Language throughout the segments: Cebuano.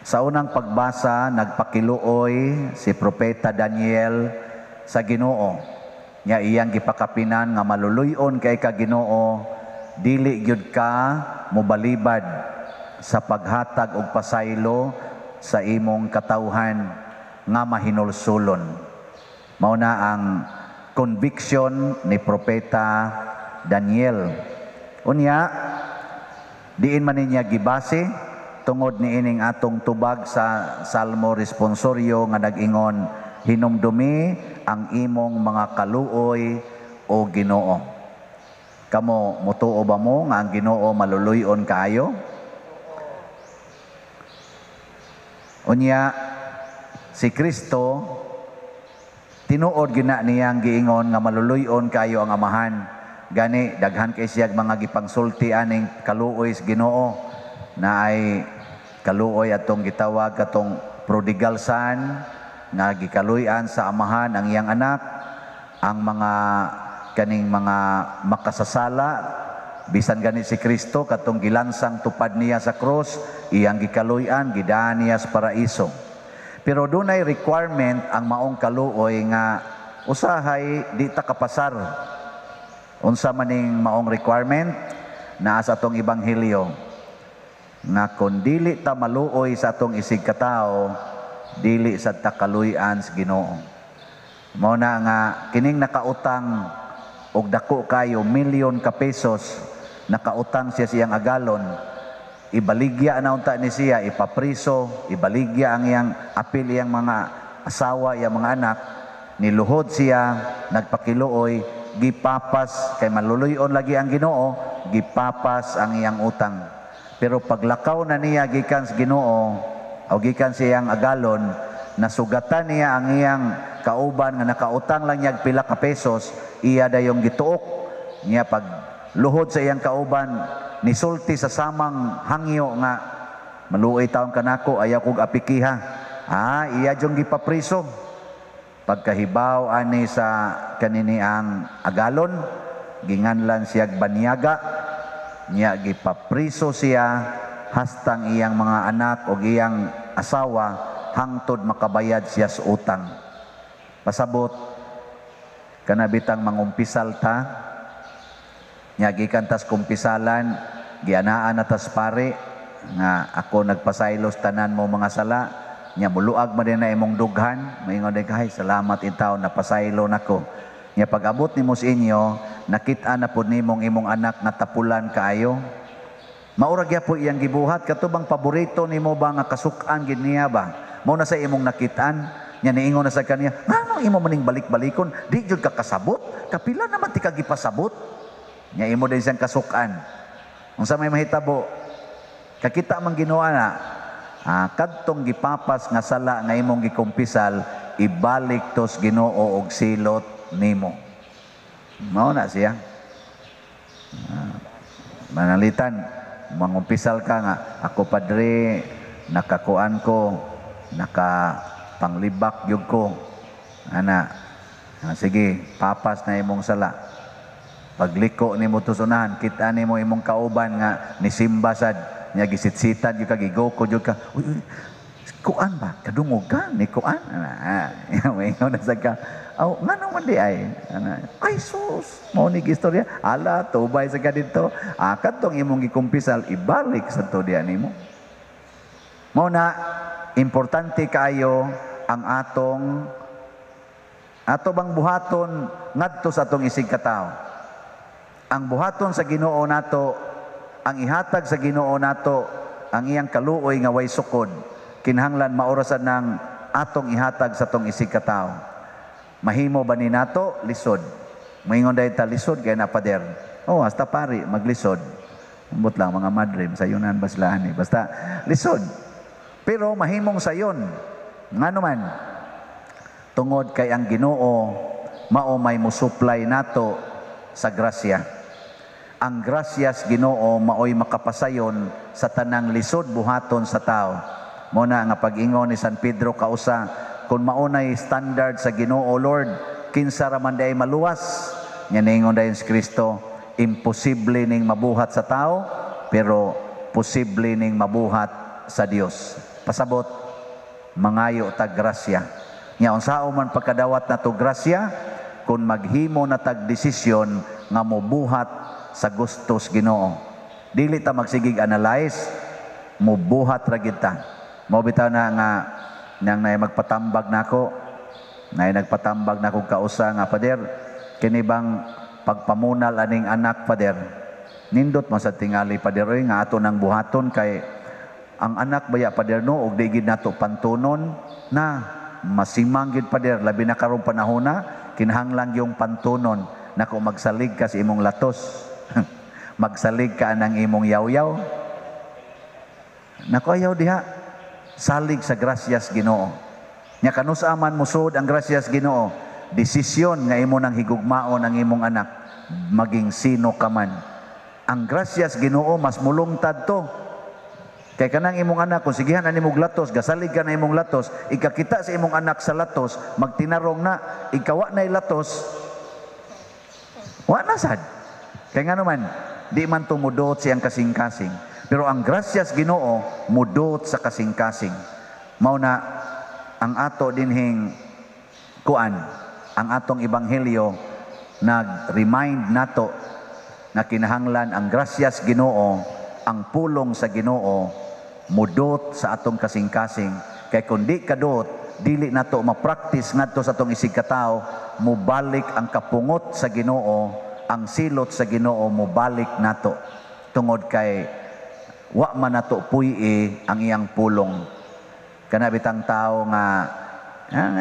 Sa unang pagbasa, nagpakiluoy si Propeta Daniel sa Ginoo. Nya iyang gipakapinan nga maluluy-on kay ka, Ginoo, dili gyud ka mobalibad sa paghatag og pasaylo sa imong katawhan nga mahinulsulon. Mao na ang conviction ni Propeta Daniel. Unya, diin man niya gibase? Tungod ni ining atong tubag sa Salmo Responsorio nga nag-ingon, "Hinumdumi ang imong mga kaluoy, o Ginoo." Kamo, mutuo ba mo nga ang Ginoo maluluy-on kaayo? Unya, si Kristo, tinuod gina niyang giingon nga maluluy-on kaayo ang Amahan. Gani daghan kay siyag mga gipangsulti aning kaluoy sa Ginoo, na ay kaluoy atong gitawag katong prodigal son nga gikaluy-an sa amahan ang iyang anak, ang mga kaning mga makasasala. Bisan gani si Kristo, katong gilansang tupad niya sa krus, iyang gikaluy-an, gidaan niya sa paraiso. Pero dunay requirement ang maong kaluoy nga usahay di ta kapasar. Unsa maning maong requirement? Naa sa atong ebanghelyo nga kon dili ta maluoy sa atong isig katawo, dili sa ta kaluy-an sa Ginoo. Mao na nga kining nakautang og dako kayo, milyon ka pesos, nakautang siya siyang agalon, ibaligya na unta ni siya, ipapriso, ibaligya ang iyang apil, iyang mga asawa, iyang mga anak. Niluhod siya, nagpakiluoy, gipapas, kay maluluyon lagi ang Ginoo, gipapas ang iyang utang. Pero paglakaw na niya gikan sa Ginoo o gikan sa iyang agalon, nasugatan niya ang iyang kauban nga nakautang lang niya pila ka pesos, iya dayong gituok niya. Pag luhod sa iyang kauban, nisulti sa samang hangyo nga, "Maluoy taon kanako, ayaw kog apikiha." Ah, iya jung gipapriso. Pagkahibaw ani sa kanini ang agalon, ginganlan siyag banyaga niya, gipapriso siya hastang iyang mga anak o iyang asawa hangtod makabayad siya sa utang. Pasabot, kanabitang mangumpisal ta nya, gikan tas kumpisalan, gianaan na tas pare nga, "Ako nagpasaylos tanan mo mga sala." Nya muluag man din na imong dughan, maingon din ka, "Hay, salamat intaw, napasaylo nako." Nya pag-abot nimo sa inyo, nakit-an na pod nimong imong anak nga tapulan kaayo. Maura gyapon iyang gibuhat, kato bang paborito nimo ba nga kasuk-an gid niya ba? Mao na sa imong nakit-an, nya niingon na sa kaniya, "Ngano imo maning balik-balikon? Di jud ka kasabot? Kapila naman ti ka gipasabot?" Nya imo din siyang kasuk-an. Unsa may mahitabo? Kakita man Ginoo na, kadtong gipapas nga sala nga imong gikumpisal, ibalik tos Ginoo og silot nimo. Mao na siya. Manalitan, mangumpisal ka nga, "Ako, padre, nakakuan ko, nakapanglibak gyud ko." Ana, sige, papas na imong sala. Pagliko nimo tusunahan, kita nimo imong kauban nga nisimba sad, nya gisitsitan gyud ka, gigoko gyud ka. "Uy, uy, kuan ba? Kadungog ka ni kuan?" Ana, maingon na sa ka. "Aw, ngano man di ay?" Ana, "Ay sus, mao ni istorya." Ala, tubay sa ka dito. Ah, kadtong imong gikumpisal, ibalik sa to diya nimo. Mao na importante kaayo ang atong ato bang buhaton ngadto sa atong isig katawo. Ang buhaton sa Ginoo nato, ang ihatag sa Ginoo nato, ang iyang kaluoy nga way sukod, kinahanglan maorasan ng atong ihatag sa atong isig katawo. Mahimo ba ni nato? Lisod. Moingon dahil ta, "Lisod kay na, pader." Oh, hasta pari maglisod. Ambot lang mga madre, sayunan ba sila ani? Basta lisod. Pero mahimong sayon. Ngano man? Tungod kay ang Ginoo mao may musuplay nato sa grasya. Ang grasyas Ginoo maoy makapasayon sa tanang lisod buhaton sa tao. Mo na nga pag-ingon ni San Pedro kausa, "Kung maunay standard sa Ginoo, Lord, kinsa ra man diay maluwas?" Nya niingon dayon si Kristo, "Imposible ning mabuhat sa tao, pero posible ning mabuhat sa Dios." Pasabot, mangayo tag grasya. Nya unsao man pagkadawat nato grasya kung maghimo na tag desisyon nga mobuhat sa gustos Ginoo. Dili ta magsigig analyze, mobuhat ra gid ta. Mao bitaw na nga nang nay magpatambag nako, nay nagpatambag nako kausa nga, "Pader, kini bang pagpamunal aning anak, Pader, nindot man sa tingali, Pader, oy, nga ato nang buhaton kay ang anak baya, Pader, no, og di gid nato pantunon na masimang gid, Pader, labi na karong panahona, kinahanglan yung pantunon nako." Magsalig ka sa imong latos, magsalig ka ng imong yaw-yaw nako, ayaw diha, salig sa grasyas Ginoo. Nya kanus-a man musod ang grasyas Ginoo? Desisyon nga imo nang higugmaon ang imong anak, maging sino ka man. Ang grasyas Ginoo mas mulungtad to. Kay kanang imong anak, kung sigihan ani mong latos, gasalig ka na imong latos, ikakita sa imong anak sa latos, magtinarong na, ikawa na latos, wa na sad. Kay nga naman, di man to mudot siyang kasing-kasing. Pero ang grasyas Ginoo mudot sa kasing-kasing. Mao na ang ato dinhing kuan, ang atong ebanghelyo nag-remind nato na kinahanglan ang grasyas Ginoo, ang pulong sa Ginoo mudot sa atong kasing-kasing. Kay kung di kadot, dili nato ma-practice ngadto sa atong isig katawo, mubalik ang kapungot sa Ginoo, ang silot sa Ginoo mubalik nato. Tungod kay wa man nato puy-i ang iyang pulong. Kana bitang tao nga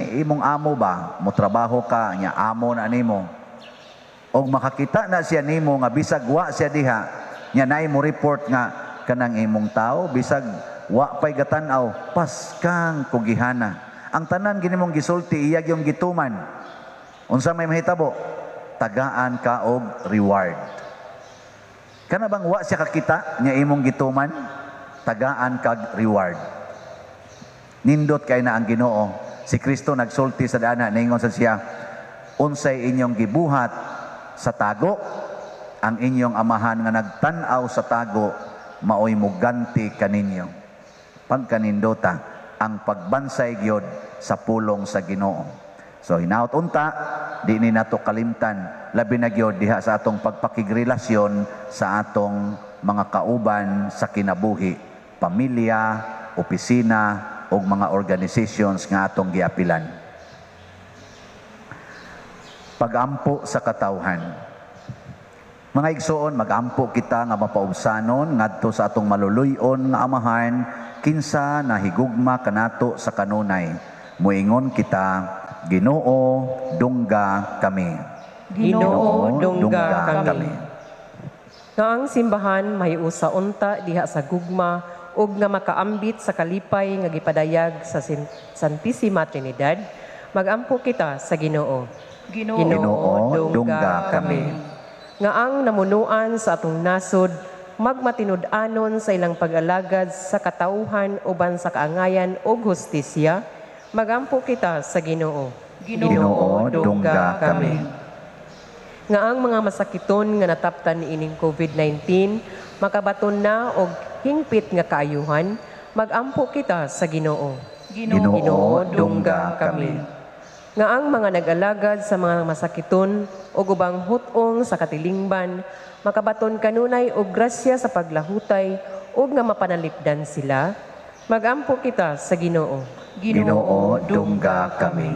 imong amo ba, mo trabaho ka, nya amo na nimo. Og makakita na siya nimo nga bisag wa siya diha, nya naay mo report nga kanang imong tao bisag wa pay gatan-aw, paskang kugihana. Ang tanan gini mong gisulti iya yung gituman. Unsa may mahitabo? Tagaan ka og reward. Kana bang wa siya kakita nya imong gituman, tagaan kag reward. Nindot kay na ang Ginoo. Si Kristo nagsulti sa dana, ningon sa siya, unsay inyong gibuhat sa tago, ang inyong amahan nga nagtan-aw sa tago maoy muganti kaninyo. Pagkanindota ang pagbansay gyud sa pulong sa Ginoo. So hinaut unta di ni nato kalimtan, labi na gyud diha sa atong pagpakigrelasyon sa atong mga kauban sa kinabuhi, pamilya, opisina ug mga organizations nga atong giapilan. Pagampo sa katawhan. Mga igsoon, magampo kita nga mapaubsanon ngadto sa atong maluluy-on nga Amahan, kinsa nahigugma kanato sa kanunay. Muingon kita, Ginoo, dungga kami. Ginoo, dungga kami. Nga ang simbahan mahiusa unta diha sa gugma ug nga makaambit sa kalipay nga gipadayag sa Santissima Trinidad, magampo kita sa Ginoo. Ginoo, Ginoo, dungga kami. Nga ang namunuan sa atong nasod magmatinud-anon sa ilang pag-alagad sa katawhan uban sa kaangayan ug hustisya, magampo kita sa Ginoo. Ginoo, dungga kami. Nga ang mga masakiton nga nataptan niining COVID-19 makabaton na og hingpit nga kaayuhan, magampo kita sa Ginoo. Ginoo, dungga kami. Nga ang mga nag-alagad sa mga masakiton ug ubang hut-ong sa katilingban makabaton kanunay og grasya sa paglahutay ug nga mapanalipdan sila, magampo kita sa Ginoo. Ginoo, dungga kami.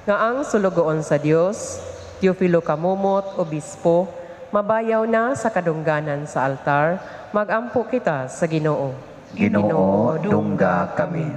Nga ang sulugoon sa Dios, Teofilo Camomot, Obispo, mabayaw na sa kadungganan sa altar, magampo kita sa Ginoo. Ginoo, dungga kami.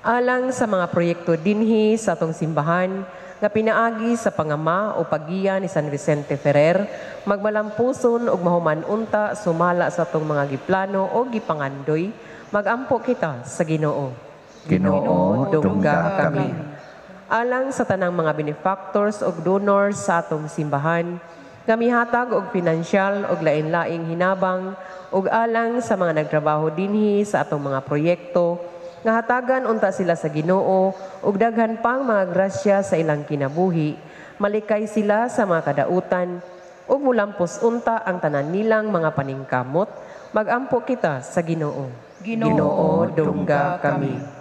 Alang sa mga proyekto dinhi sa atong simbahan nga pinaagi sa pangama o paggiya ni San Vicente Ferrer, magmalampuson ug mahuman unta sumala sa atong mga giplano o gipangandoy, magampo kita sa Ginoo. Ginoo, dungga kami. Alang sa tanang mga benefactors ug donors sa atong simbahan, nga mihatag og pinansyal og lain-laing hinabang, ug alang sa mga nagtrabaho dinhi sa atong mga proyekto, nga hatagan unta sila sa Ginoo ug daghan pang mga grasya sa ilang kinabuhi, malikay sila sa mga kadautan ug mulampos unta ang tanan nilang mga paningkamot, magampo kita sa Ginoo. Ginoo, dungga kami.